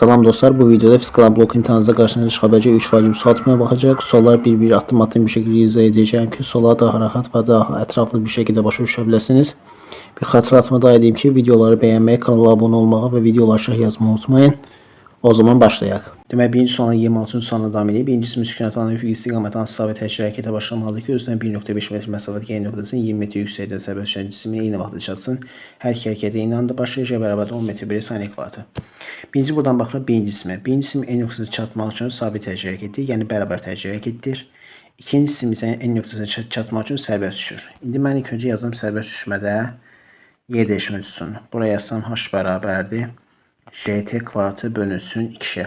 Salam dostlar, bu videoda fiskal blok imtahanınızda qarşınıza çıxa biləcək 3 vacib sual tipinə baxacaq. Sualları bir-bir addım-addım bir şəkildə izah edəcəyim ki, sualları daha rahat və daha ətraflı bir şəkildə başa düşə biləsiniz. Bir xatırlatma daha edeyim ki, videoları bəyənməyi, kanala abunə olmağı və videolara şərh yazmayı unutmayın. O zaman başlayaq. Demək, birinci sualın 26-cı sualına davam edək. Birinci cisim sükunət halında üfüqi istiqamətdə hansı sabit təcili hərəkətə başlamalıdır ki, özündən 1.5 metr məsafədəki eyni nöqtəsinin 20 metr yüksəklikdə sərbəst düşən cismin eyni vaxtda çatsın. Hər iki hərəkət eyni anda başlayır. J bərabərdir 10 metr bölü saniyə kvadratı. Birinci buradan baxırıq birinci cisimə. Birinci cisim eyni nöqtəsinə çatmaq üçün sabit təcili hərəkətdir, yəni bərabər təcili hərəkətdir. İkinci cisim isə eyni nöqtəsinə çatmaq üçün sərbəst düşür. İndi mən ilk öncə yazım sərbəst düşmədə yer dəyişmə düsturunu. Buraya yazsam h bərabərdir JT kvadratı bölünsün 2'ye.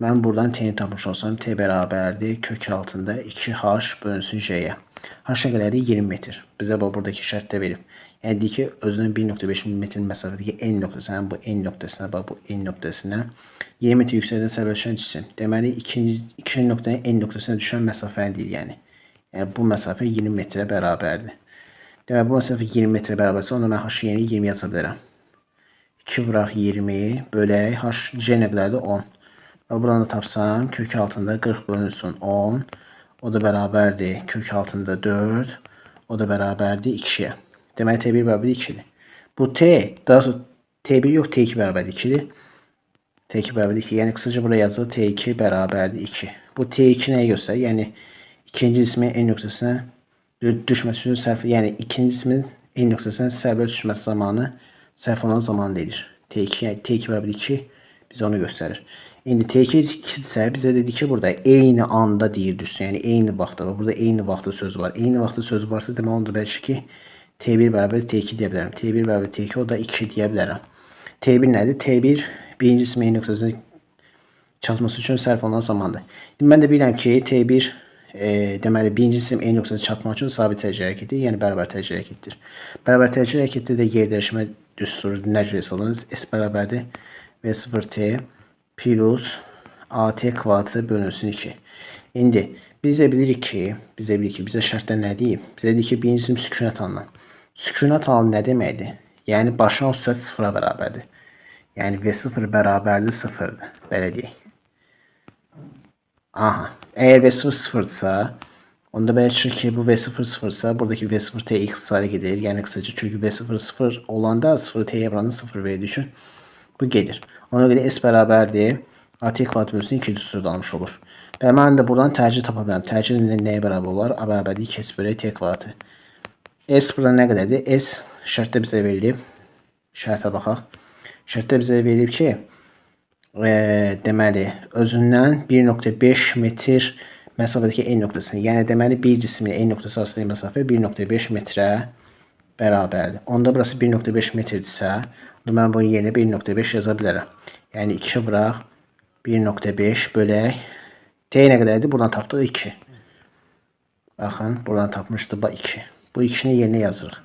Mən buradan T'ni tapmış olsam T bərabərdir kök altında 2H bölünsün J'yə. H nə qədərdir? 20 metr. Bizə bu buradakı şərtdə verib. Yəni deyir ki, özündən 1.5 metr məsafədəki N nöqtəsinə, bu N nöqtəsinə, bax bu N nöqtəsinə 20 metr yüksəklikdən sərbəst düşən cisim. Deməli, ikinci nöqtənin N nöqtəsinə düşən məsafəni deyir yəni. Yəni bu məsafə 20 metrə bərabərdir. Deməli, bu məsafə 20 metrə bərabərsə, onda mən H yerinə 20 yaza bilərəm. 2 vuraq 20 bölək H, J nə qədərdir? 10. Və buranı da tapsam, kök altında 40 bölünsün 10. O da bərabərdir kök altında 4. O da bərabərdir 2-yə. Deməli, T1 bərabərdir 2-dir. Bu T, daha sonra T1 yox, T2 bərabərdir 2-dir. T2 bərabərdir 2. Yəni, qısaca buraya yazılır T2 bərabərdir 2. Bu T2 nəyi göstərir? Yəni, ikinci cismin N nöqtəsinə düşməsi üçün sərf, yəni ikinci cismin N nöqtəsinə sərbəst düşməsi zamanı sərf olunan zaman deyilir. T2, yəni T2 bərabər 2 bizə onu göstərir. İndi T2 2-dirsə bizə dedi ki, burada eyni anda deyir düşsün. Yəni eyni vaxtda. Burada eyni vaxtda söz var. Eyni vaxtda söz varsa demək onda bəlkə ki T1 bərabər T2 deyə bilərəm. T1 bərabər T2 o da 2 deyə bilərəm. T1 nədir? T1 birinci cismin eyni nöqtəsinə çatması üçün sərf olunan zamandır. İndi mən də bilirəm ki, T1 deməli birinci cisim eyni nöqtəsinə çatmaq üçün sabit təcili hərəkətdir, yəni bərabər təcili hərəkətdir. Bərabər təcili hərəkətdə də yer dəyişmə düsturu nə cür hesablanır? S bərabərdir V0T plus AT kvadratı bölünsün 2. İndi biz də bilirik ki, bizə şərtdə nə deyib? Bizə deyir ki, birinci cisim sükunət halından. Sükunət halı nə deməkdir? Yəni başlanğıc sürət sıfıra bərabərdir. Yəni V0 bərabərdir 0-dır. Belə deyək. Aha. Əgər V0 sıfırdırsa, onda belə çıxır ki, bu V0 sıfırsa, buradakı V0 T ixtisara gedir. Yəni qısaca, çünki V0 sıfır olanda 0 T-yə vuranda 0 verdiyi üçün bu gedir. Ona görə S bərabərdir AT kvadrat bölünsün 2 düsturda almış olur. Və mən də buradan təcil tapa bilərəm. Təcil nəyə bərabər olar? A bərabərdir 2S bölü T kvadratı. S burada nə qədərdir? S şərtdə bizə verilib. Şərtə baxaq. Şərtdə bizə verilib ki, deməli, özündən 1.5 metr məsafədəki N nöqtəsini, yəni deməli bir cismin N nöqtəsi arasındakı məsafə 1.5 metrə bərabərdir. Onda burası 1.5 metrdirsə, mən bunun yerinə 1.5 yaza bilərəm. Yəni 2 vuraq 1.5 bölək T nə qədərdir? Buradan tapdıq 2. Baxın, buradan tapmışdıq 2. Bu 2-ni yerinə yazırıq.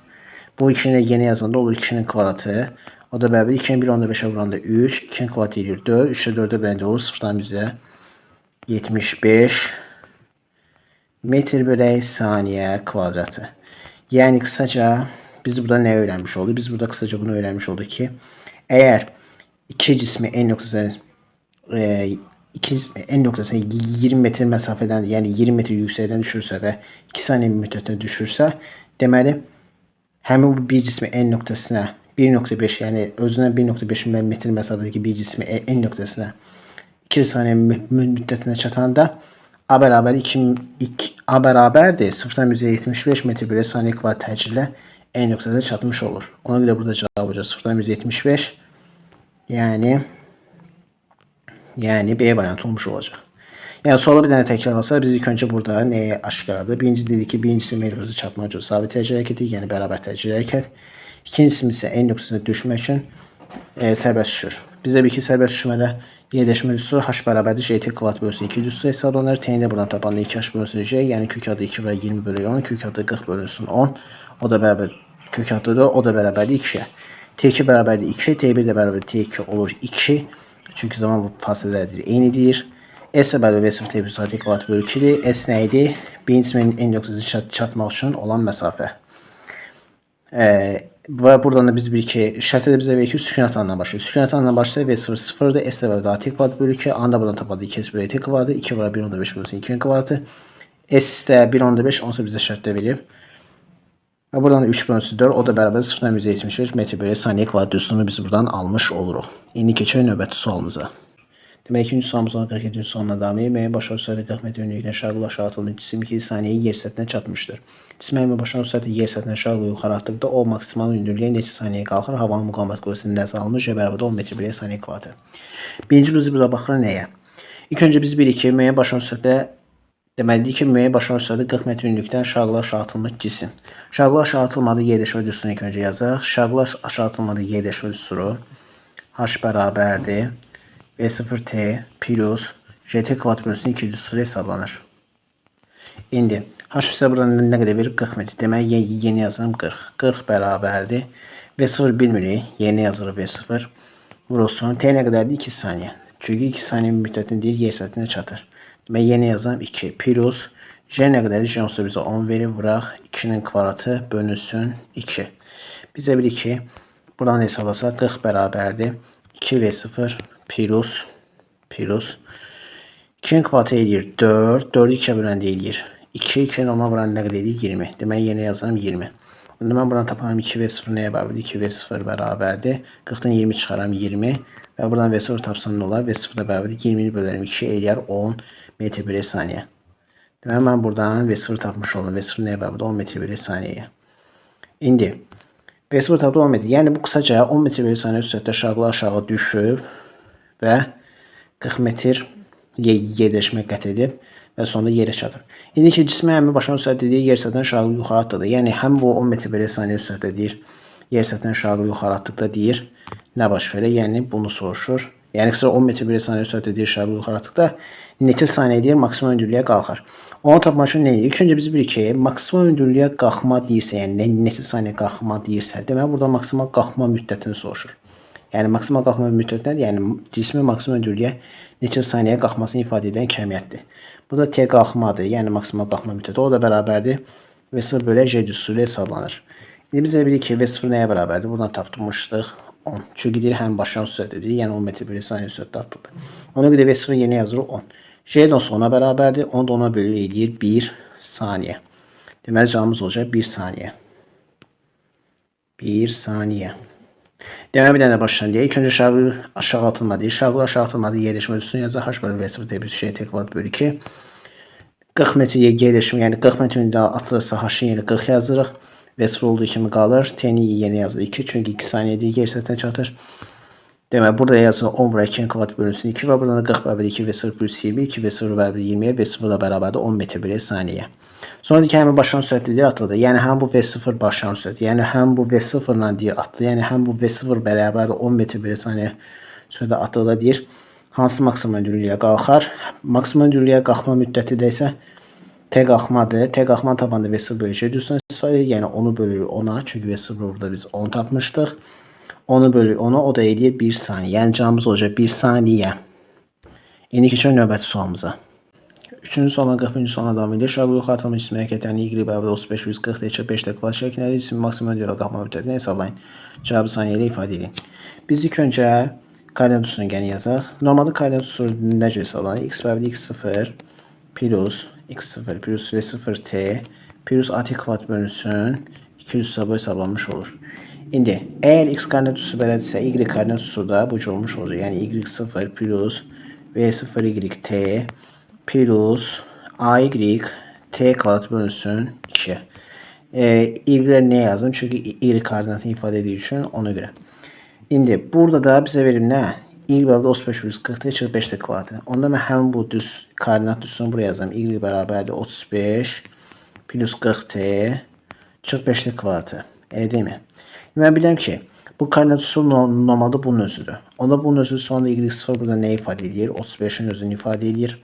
Bu 2-ni yerinə yazanda olur 2-nin kvadratı. O da bərabər 2-ni 1.5-ə vuranda 3, 2-nin kvadratı eləyir 4, 3-ə 4-ə böləndə olur 0,75 metr bölək saniyə kvadratı. Yəni qısaca biz burada nə öyrənmiş olduq? Biz burada qısaca bunu öyrənmiş olduq ki, əgər iki cismi N nöqtəsinə N nöqtəsinə 20 metr məsafədən, yəni 20 metr yüksəkdən düşürsə və 2 saniyə müddətində düşürsə, deməli həmin bu bir cismi N nöqtəsinə 1.5, yəni özündən 1.5 metr məsafədəki bir cismi N nöqtəsinə 2 saniyə müddətinə çatanda A bərabər 2, A bərabərdir 0,75 metr bölü saniyə kvadrat təcillə N nöqtəsinə çatmış olur. Ona görə burada cavab olacaq 0,75, yəni B variantı olmuş olacaq. Yəni sualı bir dənə təkrarlasaq, biz ilk öncə burada nəyi aşkaradı? Birinci dedik ki, birincisi N nöqtəsinə çatmaq üçün sabit təcili hərəkəti, yəni bərabər təcili hərəkət. İkincisi isə N nöqtəsinə düşmək üçün sərbəst düşür. Bizdə bir ki, sərbəst düşmədə yer dəyişmə düsturu H bərabərdir JT kvadrat bölünsün 2 düsturu hesablanır. T-ni də buradan tapanda 2H bölünsün J, yəni kök adı 2 və 20 bölü 10, kök adı 40 bölünsün 10. O da bərabər kök adıdır, o da bərabərdir 2-yə. T2 bərabərdir 2, T1 də bərabər T2 olur 2. Çünki zaman bu fasilədir, eynidir. S bərabər V0 T plus AT kvadrat bölü 2-dir. S nə idi? Birinci cismin N nöqtəsinə çatmaq üçün olan məsafə. Və buradan da biz bir ki, şərtdə də bizə verir ki, sükunət anından başlayır. Sükunət anından başlayır, V0 0-dır, S bərabər AT kvadrat bölü 2, A-nı da buradan tapadıq 2S bölü AT kvadratı, 2 vura 1.5 bölüsün 2 kvadratı. S də 1.5, onsa bizə şərtdə verib. Və buradan da 3 bölünsün 4, o da bərabər 0,75 metr bölü saniyə kvadrat düsturunu biz buradan almış oluruq. İndi keçək növbəti sualımıza. Demək, ikinci sualımızın 47-ci sualına davam edir. Müəyyən başlanğıc sürəti 40 metr hündürlükdən aşağı aşağı atılmış cisim 2 saniyə yer səthinə çatmışdır. Cisim müəyyən başlanğıc sürəti yer səthindən aşağı yuxarı atdıqda o maksimal hündürlüyə neçə saniyə qalxır? Havanın müqavimət qüvvəsini nəzərə alınmış, J bərabər 10 metr bölü saniyə kvadratı. Birinci biz burada baxırıq nəyə? İlk öncə biz bilirik ki, müəyyən başlanğıc sürətdə deməlidir ki, müəyyən başlanğıc sürəti 40 metr hündürlükdən aşağı aşağı atılmış cisim. Aşağı aşağı atılmadığı yerləşmə düsturunu ilk öncə yazaq. Aşağı aşağı atılmadığı yerləşmə düsturu H bərabərdir V0T plus JT kvadrat bölüsünün 2 düsturu hesablanır. İndi H bizə burada nə qədər verir? 40 metr. Deməli, yeni yazıram 40. 40 bərabərdir. V0 bilmirik. Yeni yazırıq V0. Vurulsun. T nə qədərdir? 2 saniyə. Çünki 2 saniyə müddətini deyir, yer səthinə çatır. Deməli, yeni yazıram 2 plus J nə qədərdir? J olsa bizə 10 verir. Vuraq 2-nin kvadratı bölünsün 2. Bizə bilir ki, buradan hesablasaq 40 bərabərdir. 2 V0 plus 2-nin kvadratı eləyir 4. 4-ü 2-yə böləndə eləyir 2. 2-nin 10-a vuran nə qədər eləyir? 20. Deməli, yeni yazıram 20. Onda mən buradan taparam 2V0 nəyə bərabərdir? 2V0 bərabərdir. 40-dan 20 çıxaram 20. Və buradan V0 tapsam nə olar? V0 da bərabərdir. 20-ni bölərəm 2 eləyər 10 metr bölü saniyə. Deməli, mən buradan V0 tapmış oldum. V0 nəyə bərabərdir? 10 metr bölü saniyəyə. İndi V0 tapdı 10 metr. Yəni, bu qısaca 10 metr bölü saniyə sürətdə aşağı aşağı düşüb və 40 metr yerləşmə qət edib və sonunda yerə çatır. İndi ki, cismi həmin başlanğıc sürəti deyir, yer səthindən aşağı yuxarı atdıqda, yəni həm bu 10 metr bölü saniyə sürətdə deyir, yer səthindən aşağı yuxarı atdıqda deyir, nə baş verir? Yəni bunu soruşur. Yəni qısaca 10 metr bölü saniyə sürətdə deyir, aşağı yuxarı atdıqda neçə saniyə deyir, maksimal hündürlüyə qalxar. Onu tapmaq üçün nə edir? İlk öncə biz bilirik ki, maksimal hündürlüyə qalxma deyirsə, yəni neçə saniyə qalxma deyirsə, deməli burada maksimal qalxma müddətini soruşur. Yəni maksimal qalxma müddəti nədir? Yəni cismin maksimal hündürlüyə neçə saniyə qalxmasını ifadə edən kəmiyyətdir. Bu da T qalxmadır, yəni maksimal qalxma müddəti. O da bərabərdir V0 bölü J düsturu hesablanır. İndi biz elə bilirik ki, V0 nəyə bərabərdir? Buradan tapmışdıq 10. Çünki deyir, həm başlanğıc sürəti deyir, yəni 10 metr bölü saniyə sürətdə atıldı. Ona görə V0 yeni yazırıq 10. J də olsa 10-a bərabərdir. 10 da 10-a bölü eləyir 1 saniyə. Deməli, cavabımız olacaq 1 saniyə. 1 saniyə. Deməli, bir dənə başlayın deyə. İlk öncə aşağı aşağı atılma deyir. Aşağı aşağı atılma deyir. Yerləşmə düsturunu yazacaq. H bölü V0 T plus J T kvadrat bölü 2. 40 metr yerləşmə, yəni 40 metr hündürlüyə atılırsa H-ın yerinə 40 yazırıq. V0 olduğu kimi qalır. T-nin yerinə yazırıq 2. Çünki 2 saniyə deyir, yer səthinə çatır. Deməli, burada yazırıq 10 vura 2-nin kvadrat bölünsün 2 və buradan da 40 bərabər 2 V0 plus 20, 2 V0 bərabər 20-yə, V0 da bərabərdir 10 metr bölü saniyə. Sonra deyir ki, həmin başlanğıc sürəti deyir atıldı. Yəni həm bu V0 başlanğıc sürəti, yəni həm bu V0 ilə deyir atıldı. Yəni həm bu V0 bərabərdir 10 metr bölü saniyə sürətdə atıldı deyir. Hansı maksimal hündürlüyə qalxar? Maksimal hündürlüyə qalxma müddəti də isə T qalxmadır. T qalxma tapanda V0 bölü J düsturunu istifadə edir. Yəni 10-u bölürük 10-a. Çünki V0 burada biz 10 tapmışdıq. 10-u bölürük 10-a, o da eləyir 1 saniyə. Yəni cavabımız olacaq 1 saniyə. İndi keçək növbəti sualımıza. Üçüncü sualdan 41-ci sualına davam edir. Aşağı yuxarı atılmış cismin hərəkəti, yəni Y bərabər 35 plus 40 T 5 T kvadrat şəklindədir. Cismin maksimal hündürlüyə qalxma müddətini hesablayın. Cavabı saniyə ilə ifadə edin. Biz ilk öncə koordinat düsturunu gəlin yazaq. Normalda koordinat düsturu necə hesablanır? X bərabər x0 plus x0 plus v0t plus at kvadrat bölünsün 2 hesabı hesablanmış olur. İndi əgər x koordinat düsturu belədirsə, y koordinat düsturu da bu cür olmuş olacaq. Yəni y0 plus v0yt plus ay t kvadrat bölünsün 2. Y niyə yazdım? Çünki y koordinatını ifadə etdiyi üçün ona görə. İndi burada da bizə verir nə? Y bərabər 35 plus 40 T çıx 5 T kvadratı. Onda mən həmin bu düz koordinat düsturunu buraya yazıram. Y bərabərdir 35 plus 40 T çıx 5 T kvadratı. Elə deyilmi? Mən bilirəm ki, bu koordinat düsturu normalda bunun özüdür. Onda bunun özü sonunda y0 burada nə ifadə edir? 35-in özünü ifadə edir.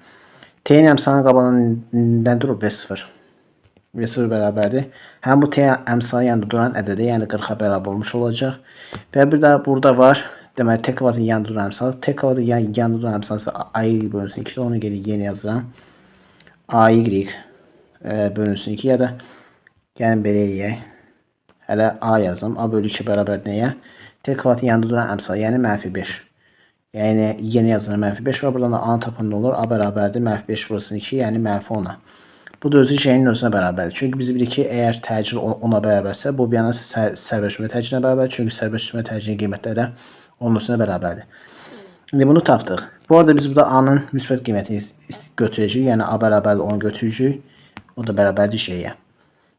T-nin əmsalının qabağında nə durub? V0. V0 bərabərdir. Həm bu T əmsalı yanında duran ədədə, yəni 40-a bərabər olmuş olacaq. Və bir də burada var, deməli T kvadratın yanında duran əmsalı. T kvadratın yanında duran əmsalı isə AY bölünsün 2-dir. Onu geri yeni yazıram. AY bölünsün 2 ya da gəlin belə eləyək. Hələ A yazım. A bölü 2 bərabər nəyə? T kvadratın yanında duran əmsal, yəni mənfi 5. Yəni yeni yazıram mənfi 5 və buradan da A-nı tapan nə olur? A bərabərdir mənfi 5 vurulsun 2, yəni mənfi 10-a. Bu da özü J-nin özünə bərabərdir. Çünki biz bilirik ki, əgər təcil 10-a bərabərsə, bu bir yana sərbəst düşmə təcilinə bərabərdir. Çünki sərbəst düşmə təcilinin qiymətləri də onun özünə bərabərdir. İndi bunu tapdıq. Bu arada biz burada A-nın müsbət qiymətini götürəcəyik. Yəni A bərabərdir 10 götürəcəyik. O da bərabərdir J-yə.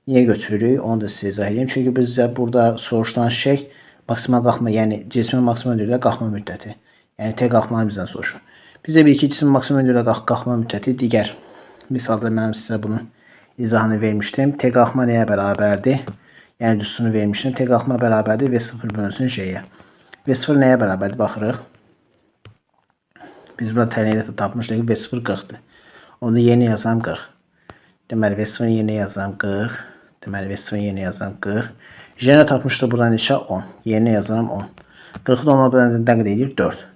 Niyə götürürük? Onu da sizə izah edeyim. Çünki bizə burada soruşulan şey maksimal qalxma, yəni cismin maksimal hündürlüyə qalxma müddəti. Yəni T qalxmanı bizdən soruşur. Bizə bir iki cismin maksimal hündürlüyə qalxma müddəti digər misalda mənim sizə bunun izahını vermişdim. T qalxma nəyə bərabərdir? Yəni düsturu vermişdim. T qalxma bərabərdir V0 bölünsün J-yə. V0 nəyə bərabərdir? Baxırıq. Biz burada tənlikdə tapmışdıq ki, V0 40-dır. Onu yeni yazam 40. Deməli V0 yeni yazam 40. Deməli V0 yeni yazam 40. J-ni tapmışdıq buradan neçə? 10. Yeni yazıram 10. 40-ı da 10-a böləndə nə qədər edir? 4.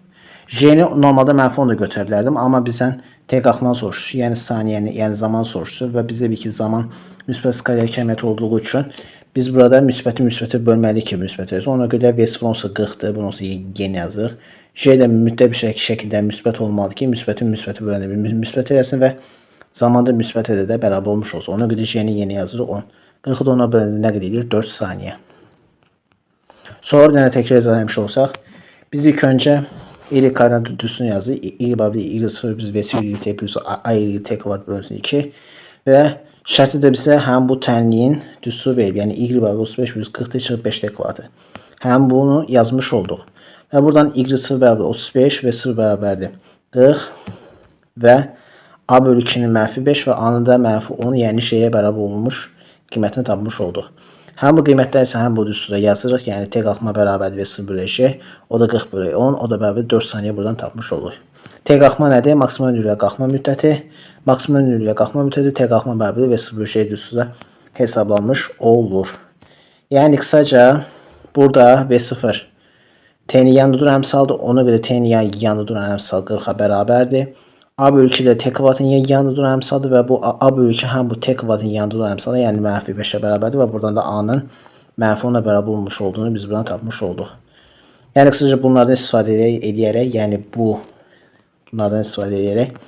J-ni normalda mənfi 10 da götürə bilərdim, amma bizdən T qalxmanı soruşur, yəni saniyəni, yəni zaman soruşur və bizdə bir ki zaman müsbət skaler kəmiyyəti olduğu üçün biz burada müsbəti müsbətə bölməliyik ki, müsbət versin. Ona görə V0 olsa 40-dır, bunu olsa yeni yazırıq. J də mütləq bir şəkildə müsbət olmalıdır ki, müsbətin müsbəti böləndə bir müsbət eləsin və zamanda müsbət ədədə bərabər olmuş olsun. Ona görə J-ni yeni yazırıq 10. 40-ı da 10-a böləndə nə qədər edir? 4 saniyə. Sonra bir dənə təkrar izah etmiş olsaq, biz ilk öncə Y koordinat düsturu yazırıq. Y bərabər Y0 plus V0 Y T plus A Y T kvadrat bölünsün 2 və şərtdə də bizə həm bu tənliyin düsturu verib. Yəni Y bərabər 35 plus 40 T çıxır 5 T kvadratı. Həm bunu yazmış olduq. Və buradan Y0 bərabər 35 və 0 bərabərdir 40 və A bölü 2-nin mənfi 5 və A-nın da mənfi 10, yəni J-yə bərabər olmuş qiymətini tapmış olduq. Həm bu qiymətlər isə həm bu düsturda yazırıq. Yəni T qalxma bərabərdir V0 bölü J. O da 40 bölü 10. O da bərabər 4 saniyə buradan tapmış oluruq. T qalxma nədir? Maksimal hündürlüyə qalxma müddəti. Maksimal hündürlüyə qalxma müddəti T qalxma bərabərdir V0 bölü J düsturda hesablanmış olur. Yəni qısaca burada V0 T-nin yanında duran əmsaldır. Ona görə T-nin yanında duran əmsal 40-a bərabərdir. A bölü 2 də T kvadratın yanında duran əmsaldır və bu A bölü 2 həm bu T kvadratın yanında duran əmsaldır, yəni mənfi 5-ə bərabərdir və buradan da A-nın mənfi 10-a bərabər olmuş olduğunu biz buradan tapmış olduq. Yəni qısaca bunlardan istifadə edərək, yəni bunlardan istifadə edərək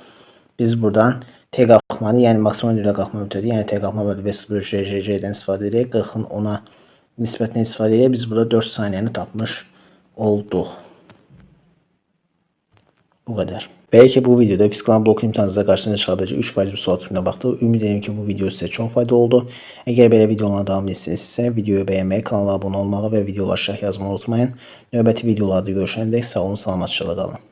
biz buradan T qalxmanı, yəni maksimal hündürlüyə qalxma müddəti, yəni T qalxma bölü V0 bölü J, J, J-dən istifadə edərək 40-ın 10-a nisbətini istifadə edərək biz burada 4 saniyəni tapmış olduq. Bu qədər. Belki bu videoda fiskal blok imtahanınızda qarşınıza çıxa biləcək 3 vacib sual tipinə baxdıq. Ümid edirəm ki, bu video sizə çox faydalı oldu. Əgər belə videoların davam istəyirsinizsə, videoyu bəyənməyi, kanala abunə olmağı və videolara şərh yazmağı unutmayın. Növbəti videolarda görüşənədək sağ olun, salamatçılıqla qalın.